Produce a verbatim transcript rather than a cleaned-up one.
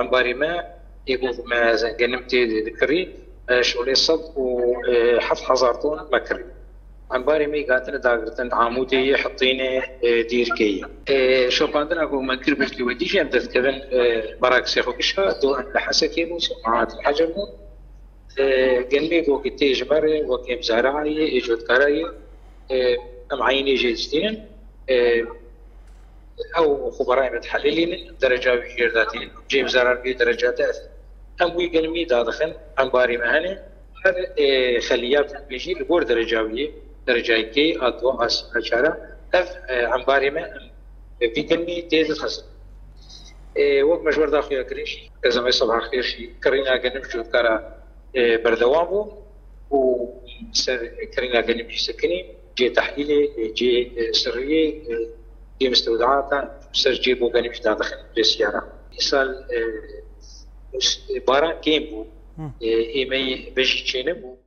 Embarê me ê ku me genim tê dikirî, e, şolê sed û heft hezar ton me kirî. Embarê me yê hatine dagirtin, Amûdê yê, Hetînê, e, Dîrkê yê. E, şopandina ku me kir belkî we dî jî em derdikevin, e, Barakisê xwe kişa, do em li Hesekê bûn, Semahat Hecer bûn. E, genimê ku tê ji me re, wek êm zara ye, ê cotkara ye, e, em eynê jê distînin. E, ew xwe berayê me dihelilînin, dereca wî jêr datînin. Cê bi zarar bê dereca te ev. Em wî genimî dadixin, embarê me hene. Her, e, xeliyat bêjî li gor dereca wî yê, dereca yekê, a du, a sê, a çar. Ev, e, embarê me, em, e, vî genimî tê dixizin. E, wek me ji wer daxuya kirin jî, ez em ê sebha xêr jî, kirîna genim ji cotkara, e, berdewam bû û ser kirîna genim jî sekinî, cê tehlîlê, e, cê, e, sirriyê, e, cê mistewdeatan, ser cê bo genim jî dadixin, cê siyara. Îsal, e, baran kêm bû. E, ê me yê bijî çênebû.